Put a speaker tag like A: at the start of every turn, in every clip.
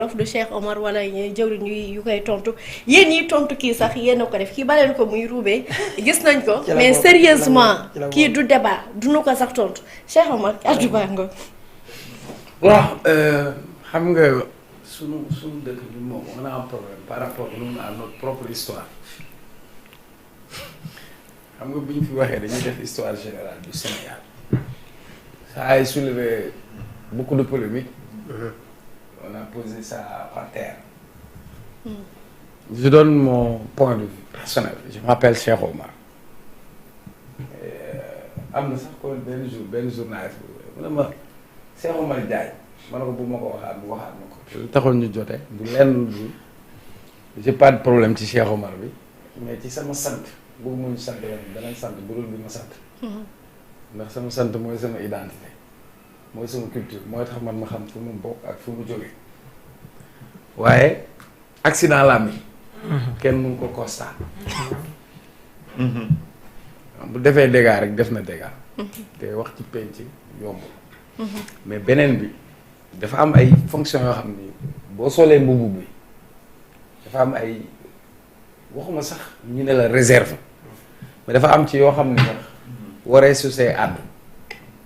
A: of du Cheikh Omar wala jëwriñ yu koy tontu yéen ñi tontu kii sax yéen a ko def kii baleen ko muy ruubee gis nañ ko mais sérieusement kii du débat du nu ko sax tontu Cheikh Omar addu baa nga
B: waaw xam nga sunu dëkk bi moom on a un problème par rapport nous à notre propre histoire xam nga bu ñu fi waxee dañuy def histoire générale du Sénégal ça a soulevé beaucoup de polémiques. On a posé ça par terre. Je donne mon point de vue personnel. Je m'appelle Cheikh Omar. am na sax ko benn journaliste mu ne ma Cheikh Omar Diagne ma ne ko bu ma ko waxaat ma ko. lu taxoon ñu jote du lenn du j'ai pas de problème ci Cheikh Omar bi mais ci sama sant boobu mu ñu sant yoon beneen sant bu dul bi ma sant. ndax sama sant mooy sama identité mooy sama culture mooy tax man ma xam fu mu bokk ak fu mu jógee waaye accident la mi kenn mënu ko constat bu defee dégâts rek def na dégâts te wax ci penc yombul mais beneen bi dafa am ay fonction yoo xam ni boo solee mbubu bi dafa am ay waxuma sax ñu ne la réserve mais dafa am ci yoo xam ne sax waree su see àddu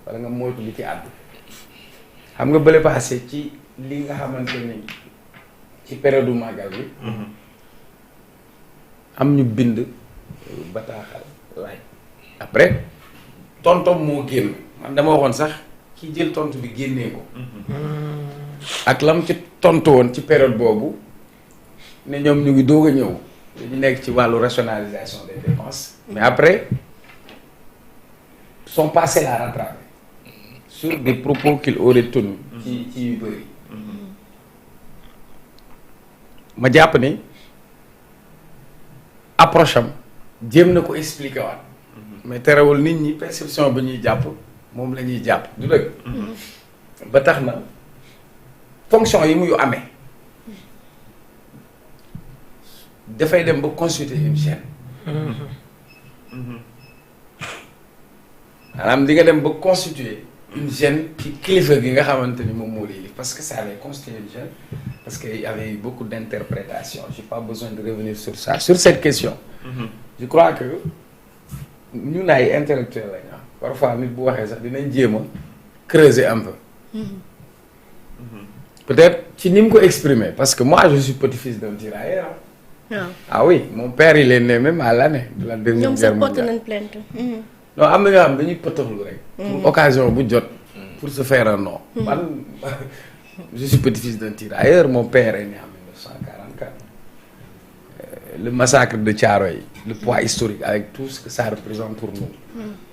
B: wala nga moytu li ci àddu xam nga bële passé ci li nga xamante ni ci période màggal bi am ñu bind bataaxal laaj après tontom moo génn man dama waxoon sax ki jël tontu bi génnee ko ak lam ci tontu woon ci période boobu ne ñoom ñu ngi doog a ñëw ñu nekk ci wàllu rationalisation des dépenses mais après sont passés la rattraper sur des propos qu'il aurait tenus ci yu bëri ma jàpp ni approche am jéem na ko expliquer waat mais terewul nit ñi perception bi ñuy jàpp moom la ñuy jàpp du dëgg ba tax na fonction yi muy amee dafay dem ba constituer une chaîne maanaam di nga dem ba constituer une chaîne ci kilifa gi nga xamante ni moom moo lii parce que ça avait constitué une chaîne parce que y avait eu beaucoup d'interprétations j'ai pas besoin de revenir sur ça sur cette question je crois que ñun ay intellectuels lañ am parfois nit bu waxee sax dinañ jéem a creuser un peu peut-être ci ni mu ko exprimer parce que moi je suis petit-fils d'un tirailleur ah oui mon père il est né même à l'année de la deuxième guerre mondiale non am na nga xam dañuy pëtaxlu rek pour occasion bu jot pour se faire un nom man je suis petit-fils d'un tirailleur mon père est né en 1944 le massacre de Thiaroye le poids historique avec tout ce que ça représente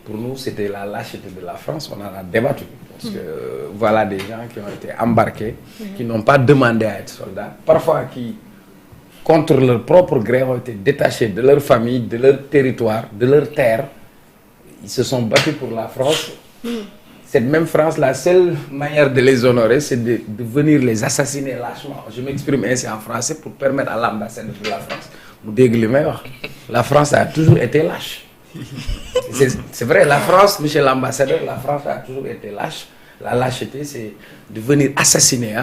B: pour nous c'était la lâcheté de la France on en a débattu parce que voilà des gens qui ont été embarqués qui n'ont pas demandé à être soldats parfois qui contre leur propre gré ont été détachés de leur famille de leur territoire de leur terre ils se sont battus pour la France cette même France la seule manière de les honorer c'est de venir les assassiner lâchement je m'exprime ainsi en français pour permettre à l'ambassadeur de la France mu dégg li may wax la France a toujours été lâche c'est vrai la France monsieur l'ambassadeur la France a toujours été lâche la lâcheté c'est de venir assassiner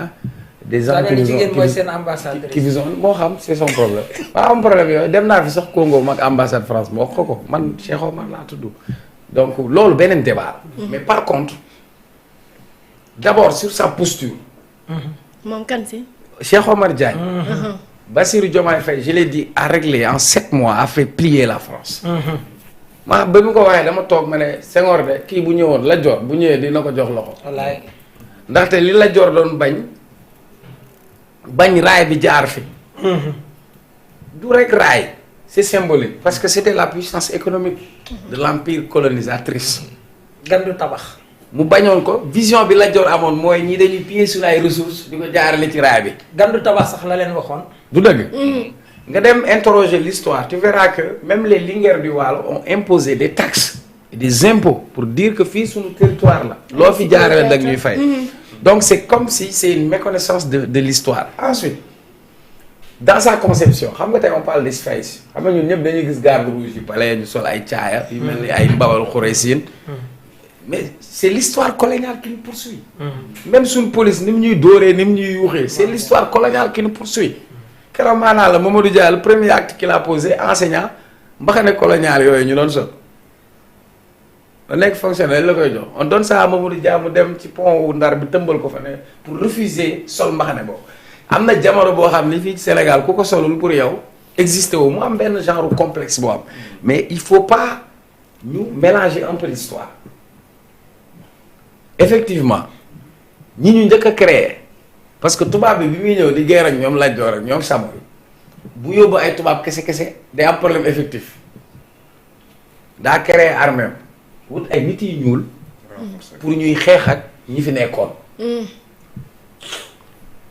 B: des gens qui vous ont moo xam c'est son problème waaw am problème yooyu dem naa fi sax Congo mag ambassade France moo ko man Cheikh Omar laa tudd donc loolu beneen débat mais par contre d'abord sur sa posture
A: moom kan si
B: Cheikh Omar Diagne Bassirou Diomaye Faye je l'ai dit a réglé en 7 mois a fait plier la France ma ba mu ko waxee dama toog ma ne Senghor de kii bu ñëwoon Lat Joor bu ñëwee dina ko jox loxo wallaay ndaxte li Lat Joor doon bañ raay bi jaar fi du rek raay c'est symbolique parce que c'était la puissance économique de l'empire colonisatrice gandu tabax mu bañoon ko vision bi Lat Joor amoon mooy ñi dañuy piller sur ay ressources di ko jaarale ci raay bi gandu tabax sax la leen waxoon du dëgg nga dem interroger l'histoire tu verras que même les Linguères du Waalo ont imposé des taxes et des impôts pour dire que fii suñu territoire la loo fi jaarale dag ñuy fay donc c'est comme si c'est une méconnaissance de l'histoire ensuite dans sa conception xam nga tey on parle des Fays xam nga ñun ñëpp dañuy gis garde rouge yi palais ñu sol ay caaya yu mel ni ay mbawal xuraysin mais c'est l'histoire coloniale qui nous poursuit. Même suñu police ni mu ñuy dóoree ni mu ñuy yuuxee c'est l'histoire coloniale qui nous poursuit. keroog maanaam la Mamadou Dia le premier acte qu'il a posé enseignant mbaxane colonial yooyu ñu doon sol. da nekk fonctionnaire la koy jox on donne ça à Mamadou Dia mu dem ci pont wu Ndar bi tëmbal ko fa ne pour refuser sol mbaxane boobu. am na jamono boo xam ni fii ci Sénégal ku ko solul pour yow existé wu mu am benn genre complexe boo am mais il faut pas ñu mélanger un peu l'histoire effectivement ñi ñu njëkk a créer parce que tubaab bi muy ñëw di guerre ak ñoom Lat Joor ak ñoom Samori bu yóbbu ay tubaab kese day am problème effectif daa créer armée wut ay nit yu ñuul pour ñuy xeex ak ñi fi nekkoon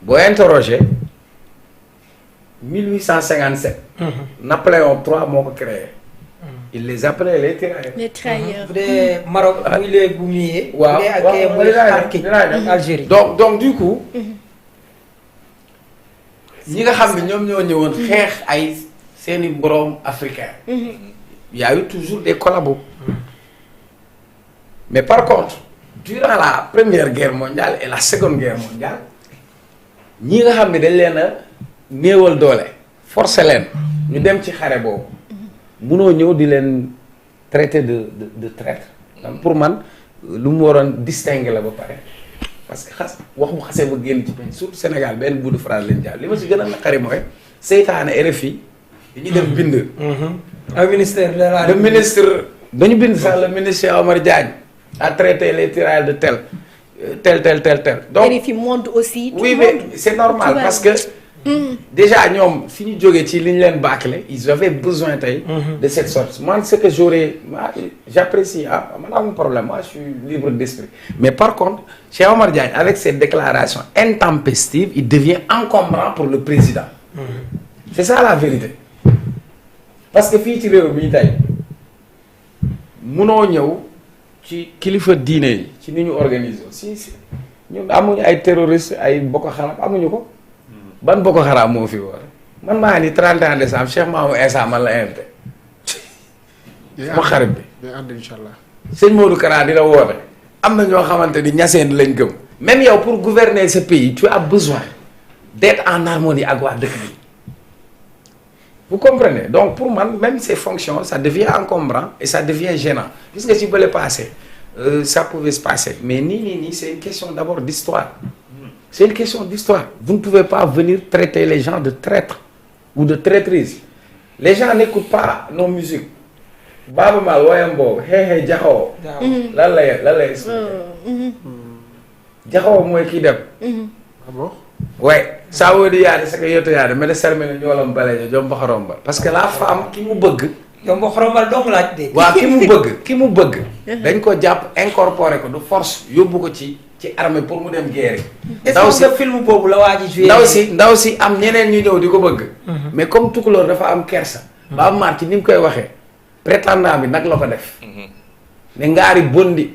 B: boo interroger 1857 Napoléon III moo ko créé il les appelait les tirailleurs.
A: Les tirailleurs.
C: bu dee Maroc muy les Boumiers.
B: waaw
C: waaw Algérie.
B: donc du coup ñi nga xam ne ñoom ñoo ñëwoon xeex ay seeni boroom africain y a eu toujours des collabos mais par contre durant la première guerre mondiale et la seconde guerre mondiale ñi nga xam ne dañ leen a néewal doole forcer leen ñu dem ci xare boobu munoo ñëw di leen traiter de traître pour man lu mu waroon distinguer la ba pare parce que wax bu xasee ba génn ci penc surtout Sénégal benn bout de phrase lañ jàll li ma si gën a naqari mooy seytaane RFI dañuy def bind
C: au ministère de la.
B: le ministre dañu bind sax le ministre Cheikh Omar Diagne a traité les tirailleurs de tel donc
A: RFI monte aussi.
B: oui mais c'est normal parce que déjà ñoom fi ñu jógee ci li ñu leen bâclé ils avaient besoin tey de cette sorte man ce que j'apprécie man amul problème moi je suis libre d'esprit mais par contre Cheikh Omar Diagne avec ses déclarations intempestives il devient encombrant pour le président c'est ça la vérité parce que fii ci réew mi tey munoo ñëw ci kilifa diine yi ci ni ñu organiser si ñun amuñu ay terroristes ay Boko Haram amuñu ko ban Boko Haram moo fi woon man maa ni 31 décembre Cheikh Mamadou Insa man la invité sama xarit bi
D: day ànd incha allah.
B: sëñ Modou Kara dina woote am na ñoo xamante ni ñaseen lañ gëm même yow pour gouverner ce pays tu as besoin d'être en harmonie ak waa dëkk bi vous comprenez donc pour man même ces fonctions ça devient encombrant et ça devient gênant gis nga ci bële passé ça pouvait se passer mais nii c'est une question d'abord d'histoire c'est une question d'histoire vous ne pouvez pas venir traiter les gens de traîtres ou de traîtrises les gens n'écoutent pas nos musiques Baaba Maal woyam boobu xeexee jaxawoo lan lay expliquer jaxawoo mooy kii dem
D: ah bon.
B: ouais saa woo di yaade sa ko yoto yaade mais de sermene ñoolam bale jom baxarombal parce que la femme ki mu bëgg
C: yow mbo xoromal dong laaj de.
B: waaw ki mu bëgg dañ ko jàpp incorporé ko de force yóbbu ko ci armée pour mu dem guerre
C: ndaw si film boobu la waa ji joué.
B: ndaw si am ñeneen ñu ñëw di ko bëgg mais comme tukulóor dafa am kersa ba am maat ci ni mu koy waxee prétendant bi nag la ko def ne ngaari bondi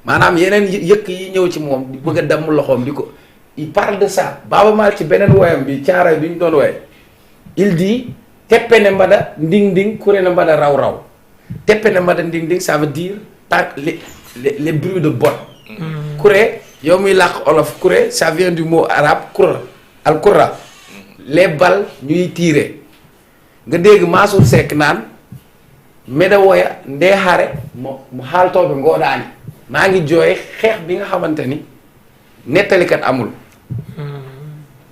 B: maanaam yeneen yëkk yi ñëw ci moom di bëgg a damm loxoom di ko il parle de ça Baaba Maal ci beneen woyam bi caaray bi ñu doon woye il dit teppene mbada nding nding kurene mbada raw raw teppene mbada nding nding ça veut dire tant les bruits de botte kuré yow muy làkk olof kuré ça vient du mot arabe kura al kura les balles ñuy tirer nga dégg Mansour Seck naan meda woya ndee xaare mu xaaltooɓe ngooɗaani maa ngi jooye xeex bi nga xamante ni nettalikat amul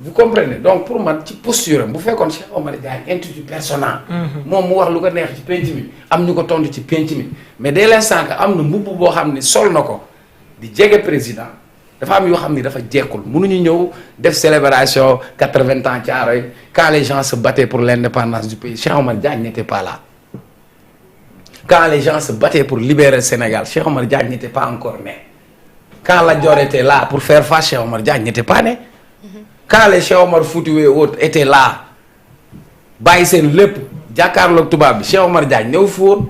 B: vous comprenez donc pour man ci posture am bu fekkoon Cheikh Omar Diagne intitut personnel moom mu wax lu ko neex ci penc mi am ñu ko tontu ci penc mi mais dès l'instant que am na mbubb boo xam ni sol na ko di jege président dafa am yoo xam ni dafa jekkul mënuñu ñëw def célébration 80 ans Thiaroye quand les gens se battaient pour l'indépendance du pays Cheikh Omar Diagne n'était pas là quand les gens se battaient pour libérer le Sénégal Cheikh Omar Diagne n'était pas encore né quand Lat Dior était là pour faire face Cheikh Omar Diagne n'était pas né quand les Cheikh Omar Foutiyou et autres étaient là bàyyi seen lépp jàkkaarloog tubaab bi Cheikh Omar Diagne ñëw fi woon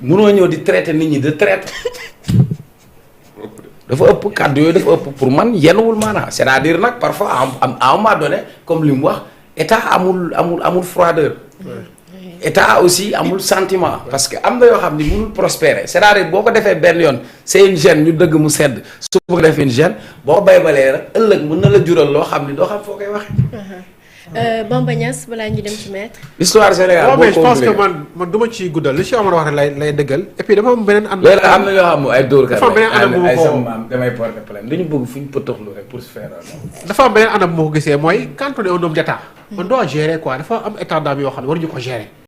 B: munoo ñëw di traiter nit ñi de traite dafa ëpp kàddu yooyu dafa ëpp pour man yenuwul maanaam c'est-à-dire nag parfois à un moment donné comme li mu wax état amul froideur état aussi amul sentiment parce que am na yoo xam ni mënul prospérer c'est-à-dire boo ko defee benn yoon c'est une gêne ñu dëgg mu sedd su ko defee une gêne boo baybalee rek ëllëg mën na la jural loo xam ni doo xam foo koy waxee.
A: Bamba Niass balaa ñu dem ci maître.
B: l'histoire générale
D: mais je pense que man du ma ciy guddal li si Omar wax rek lay dëggal et puis dafa am beneen ànd.
B: léegi am na yoo xam ne ay dóor
D: dafa am beneen anam bu ma
B: ay
D: ko
B: sama maam damay porter plainte dañu bëgg fu ñu pëtaxlu rek pour se faire.
D: dafa am beneen anam bu ma ko gisee mooy quand on est un homme d'état. on doit gérer quoi dafa am état d'âme yoo xam ne waruñu ko gérer.